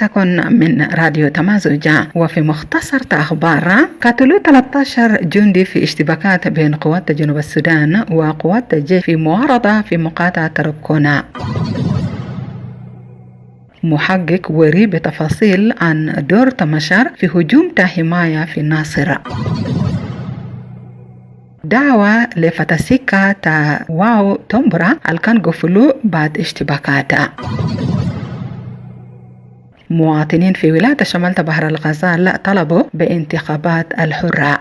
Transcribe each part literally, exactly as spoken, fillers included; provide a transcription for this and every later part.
تكون من راديو تمازج. وفي مختصر أخبار، قتلوا تلتاشر جندي في اشتباكات بين قوات جنوب السودان وقوات الجيش في معارضة في مقاطعة تربكونا. محقق وري بتفاصيل عن دور تمشار في هجوم تا حماية في ناصر. دعوة لفتح سكة تا واو تومبرا الكان قفلو بعد اشتباكات. مواطنين في ولاية شمال بحر الغزال طلبوا بانتخابات الحرة.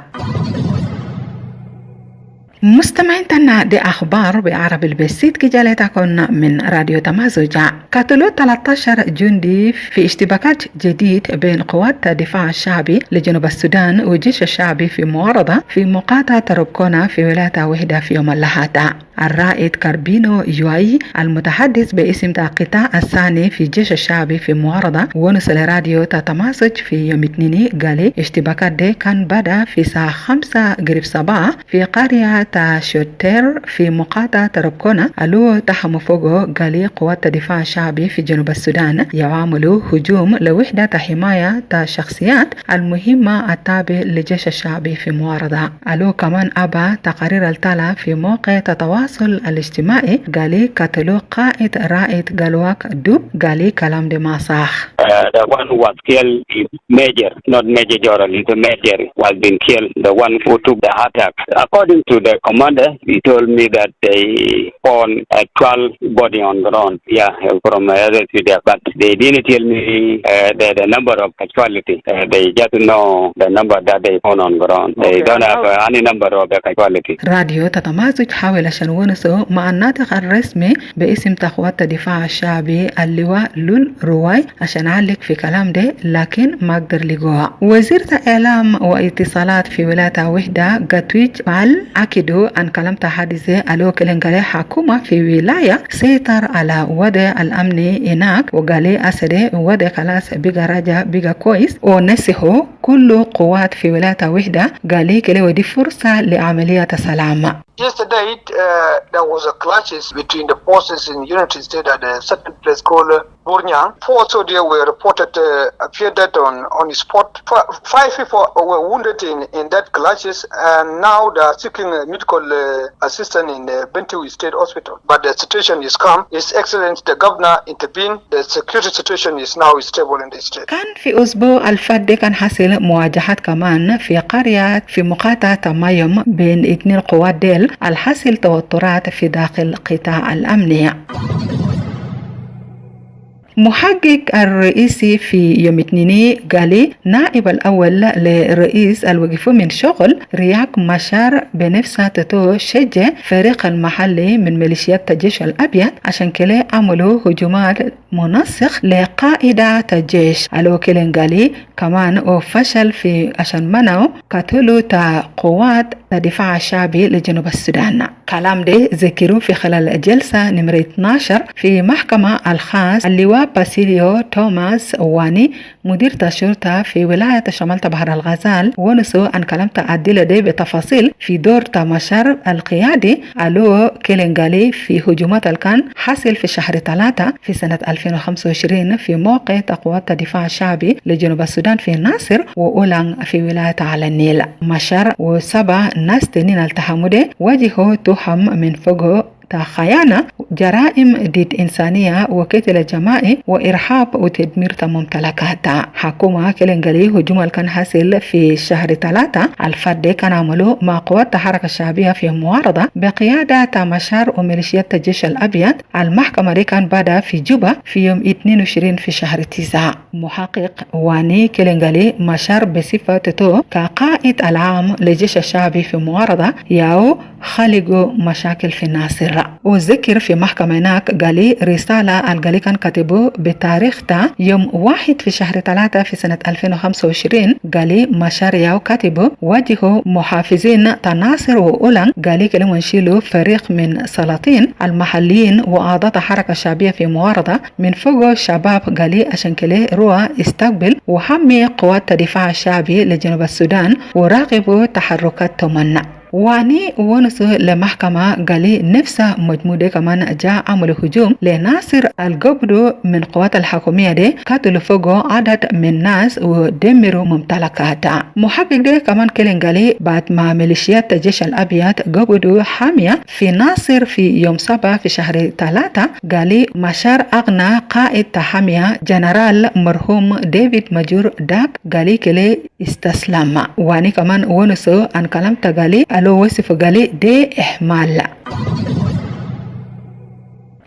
مستمعين تانا، دي أخبار بعربي البسيط كي جالتكن من راديو تمازج. قتلوا تلتاشر جندي في اشتباكات جديد بين قوات الدفاع الشعبي لجنوب السودان والجيش الشعبي في معارضة في مقاطعة تربكونا في ولاية وحدة في يوم الأحد. الرائد كاربينو يواي المتحدث باسم القطاع الثاني في الجيش الشعبي في معارضة ونسو لراديو تمازج في يوم الاثنين قال اشتباكات دي كان بدأ في ساعة خمسة قريب صباح في قرية شوتير في مقاطعة تربكونا، ألو تحمو فوقو قالي قوات الدفاع الشعبي في جنوب السودان يعملوا هجوم لوحدة حماية شخصيات المهمة التابع للجيش الشعبي في معارضة. ألو كمان أبا تقارير التالا في موقع التواصل الاجتماعي قالي قتلوا قائد رائد قالواك دوب، قالي كلام دي ما صح. Uh, the one who was killed is major, not major general, he's a major, who has been killed, the one who took the attack. According to the commander, he told me that they found a twelve body on ground. Yeah, from, uh, S S P D F, but they didn't tell me, uh, the, the number of casualty. Uh, they just know the number that they found on ground. They Okay, don't have, now uh, any number of the casualty. راديو تمازج حاول عشان ونسو مع الناطق الرسمي باسم قوات الدفاع الشعبي اللواء لول رواي عشان أعلق في كلام ده، لكن ما قدر لقوها. وزير الإعلام واتصالات في ولاية وحدة قتويج بال أكدوا عن كلام حادثة ألو كلنقالي حكومة في ولاية سيطر على وضع الأمن هناك، وقالي أسدي وضع خلاص بقى راجع بقى كويس، ونسحوا كل قوات في ولاية وحدة، قالي كلي ودي فرصة لعملية سلام. Yesterday, uh, there was a clashes between the forces in Unity State at a certain place called Burnyang. Four soldiers were reported, uh, appeared dead on, on the spot. Fi- five people were wounded in, in that clashes, and now they are seeking, uh, medical, uh, assistance in, uh, Bentiu State Hospital. But the situation is calm. His Excellency the Governor intervened. The security situation is now stable in the state. كان في أسبوع الفات ده كان حصل مواجهات كمان في قرية في مقاطعة مايوم بين اتنين قوات ديل الحاصل توترات في داخل قطاع الأمن. محقق الرئيسي في يوم اتنين قالي نائب الأول لرئيس الوقفو من شغل رياك مشار بنفسه تتو شجع فريق المحلي من ميليشيات الجيش الأبيض عشان كلي عملوا هجومات منسق لقائد الجيش ألو كلنقالي كمان وفشل في عشان منعوا قتلوا تا قوات الدفاع الشعبي لجنوب السودان. كلام ده ذكروا في خلال جلسة نمرة اتناشر في محكمة الخاص اللواء باسيليو توماس واني مدير الشرطة في ولاية شمال بحر الغزال، ونسو عن كلام تعديل ده بتفاصيل في دور مشار القيادي ألو كلنقالي في هجومات الكان حاصل في شهر تلاتة في سنة ألفين وخمسة وعشرين في موقع قوات الدفاع الشعبي لجنوب السودان في ناصر وأولانغ في ولاية على النيل. مشار وسبع ناس تانيين التهموا ده واجهوا تهم من فوقه تا خيانة، جرائم ضد إنسانية وقتل جماعي وإرهاب وتدمير تا ممتلكات. حكومة كلنقالي هجوم الكان حاصل في شهر تلاتة الفات ده كان عملوا مع قوات حركة شعبية في معارضة بقيادة مشار وميليشيات الجيش الأبيض. المحكمة دي كان بدأ في جوبا في يوم اتنين وعشرين في شهر تسعة. محقق واني كلنقالي مشار بصفته كقائد العام للجيش الشعبي في معارضة ياو خلقوا مشاكل في ناصر. وذكر في محكمة هناك قالي رسالة القالي كان كاتبه بتاريخ تا يوم واحد في شهر تلاتة في سنة ألفين وخمسة وعشرين، قالي مشار ياو كاتبه واجهوا محافظين تا ناصر وأولانغ، قالي كلي ونشيلوا فريق من سلاطين المحليين وأعضاء حركة شعبية في معارضة من فوق شباب قالي عشان كلي روا استقبل وحمي قوات الدفاع الشعبي لجنوب السودان وراقبوا تحركات تمنى. Wani wonusu le mahkama gali nefsa majmu de kaman ja amulu hujum le Nasir al gabdu min quwat al hakumiya de katulu fogo adad min nas u demiru mumtalakata. Muhakik de kaman kelen gali baad ma milishiyat ta jesh al abiyad gabdu hamiya fi Nasir fi yom saba fi shahri talata gali mashar agna qaid ta hamiya General marhum David Majur dak gali kele istaslama. Wani kaman wonusu an kalam ta gali alo wasifu gali de ihmal.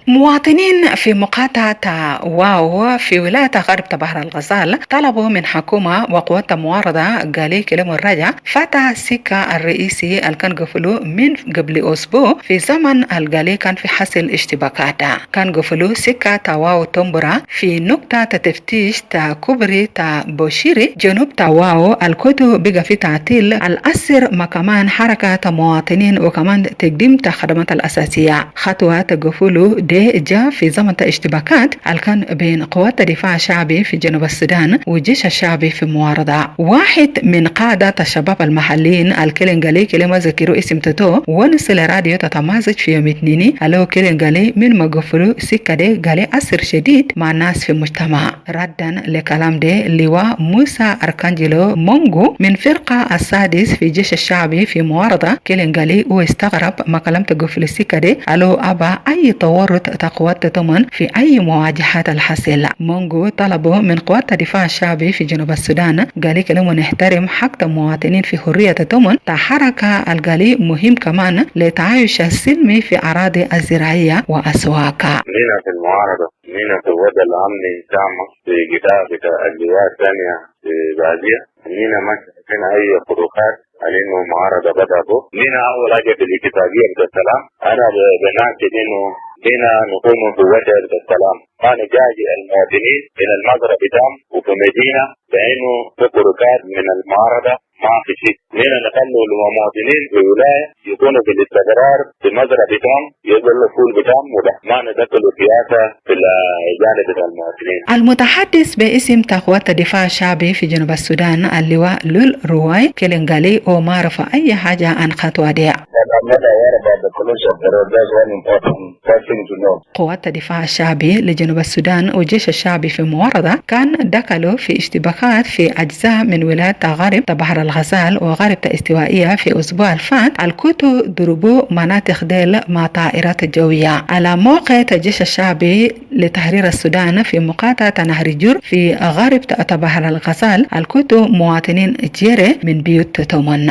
Muwatinin fi muqata ta Waw fi wilayat ta garib ta Bahr al Ghazal talabu min hakuma wa quwat ta muwarada gali kele muraja fata sika al reisi al kan gafulu min gabli usbu fi zaman al gali kan fi hasil ishtibakata. Kan gafulu sika ta Waw Tombura fi nukta ta teftish ta kubri ta Boshiri, junub ta Waw, al kutu biga fi tatil al asir ma kaman haraka ta muwatinin u kaman tegdim ta khadamat al asasiya. Khatwa ta gafulu de ja fi zaman ta ishtibakat al kan ben quwat ta difa shabi fi Junub Sudan u jesh shabi fi muwarada. Wahid min qada ta shabab al mahalliyin al kelen gali kele ma zakiru isim tato wonusu le radio ta Tamazuj fi yom itnini alo kelen gali min ma gafulu sika de gali asir shadid ma nas fi mujtama. Raddan le kalam de Liwa Musa Arkangelo Mongu min firqa al sadis fi jesh al shabi fi muwarada kelen gali u istagrab ma kalam ta gafulu sika de alo aba ayi tawarut ta quwat ta tomon fi ayi muwajahat al hasil. Mongu talabu min quwat ta difa al shabi fi Junub al Sudan gali kele mon ihtarim hak ta muwatinin fi hurriya ta tomon ta haraka al gali muhim kaman le taayush al silmi fi aradi al ziraiya wa aswaka. Nina fi al muwarada, nina fi wada al amni tama fi gita bita al liwa taniya fi Badia. Nina ma shafina ayi khurukat al inu muwarada bada bo. Nina awal haja fi al ittifaqiya bita al salam. Ana be, benashid inu nina nukumu fi wada bita al salam. Ma nujaji al muwatinin min al mazra bitam u fi medina be inu fi khurukat min al muwarada. Ma fi shi. Nina nakhallu al muwatinin fi wilaya yakunu fi al istigrar fi mazra bitam, yadallu ful bitam u da. Ma nadakhalu siyasa fi al janib bita al muwatinin. Al mutahaddis be isim ta quwat ta difa al shabi fi Junub al Sudan al Liwa Lul Ruwai kelen gali u ma araf ayi haja an khatwa de. But I'm not aware about the closure of the road. That's one important first thing to know. Quwat ta difa al shabi le Junub al Sudan u jesh al shabi fi muwarada kan dakalu fi ishtibakat fi ajza min wilayat ta garib ta Bahr al Ghazal wa garib ta istiwaiya fi usbu al fat al kutu durubu manatik del ma tairat jawiya. Ala mawqi ta jesh al shabi le tahrir al Sudan fi muqata ta Nahri Jur fi garib ta, ta Bahr al Ghazal al kutu muwatinin jere min biyut ta tomon.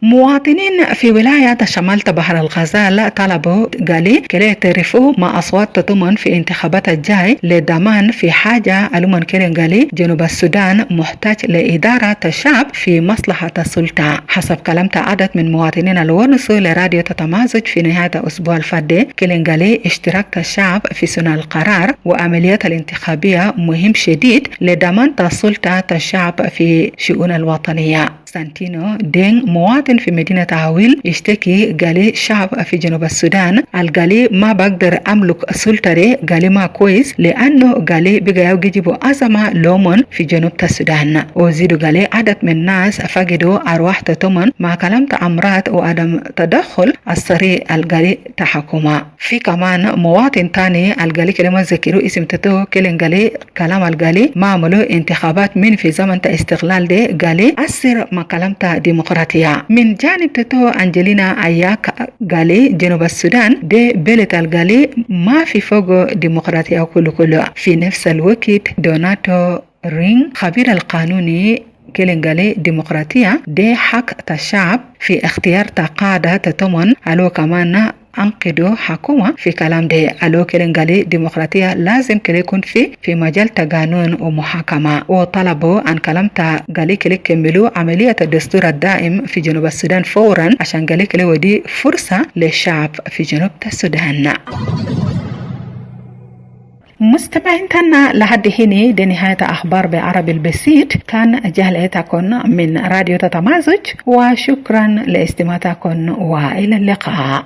Muwatinin fi wilaya ta shamal ta Bahr al Ghazal talabu gali kele yatarifu ma aswat ta tomon fi intikhabat al jai le daman fi haja al umon kelen gali Junub al Sudan muhtaj le idara ta shab fi maslaha ta sulta. Hasab kalam ta adad min muwatinin al wonusu le radio ta Tamazuj fi nihaya ta usbu al fat de kelen gali ishtirak ta shab fi suna al qarar wa amaliyat al intikhabiya muhim shadid le daman ta sulta ta shab fi shu'un al wataniya. Santino Deng, muwatin fi medina ta Awil, ishtaki gali shab fi Junub Sudan al gali ma bagder amluk sulta de gali ma kwes, le anno gali biga yau gijibu azama lomon fi Junub ta Sudan. U zidu gali adad min nas fagidu arwah ta tomon ma kalam ta amrad u adam tadakhul al sari al gali ta hakuma. Fi kaman muwatin tani al gali kele ma zakiru isim tato kelen gali kalam al gali ma amulu intikhabat min fi zaman ta istiglal de gali asir ma kalam ta demokratiya. Min janib tato Angelina Ayak gali Junub Sudan de beled al gali ma fi fogo demokratiya kulu kulu. Fi nefs al wakit Donato Ring, khabir al kanuni, kelen gali demokratiya de hak ta shab fi ikhtiyar ta kada ta tomon alo kaman ankidu hakuma fi kalam de alo kelen gali demokratiya lazim kele kun fi, fi majal ta ganun u muhakama. U talabu an kalam ta gali kele kemilu amaliya ta dastur al daim fi Junub Sudan fawran ashan gali kele wadi fursa le shab fi Junub ta Sudan. Mustamiin tana, lahadi hini de nihaya ta akhbar be Arabi al basit. Kan jahal ita kon min radio ta Tamazuj, wa shukran le istima ta kon wa ila liqa.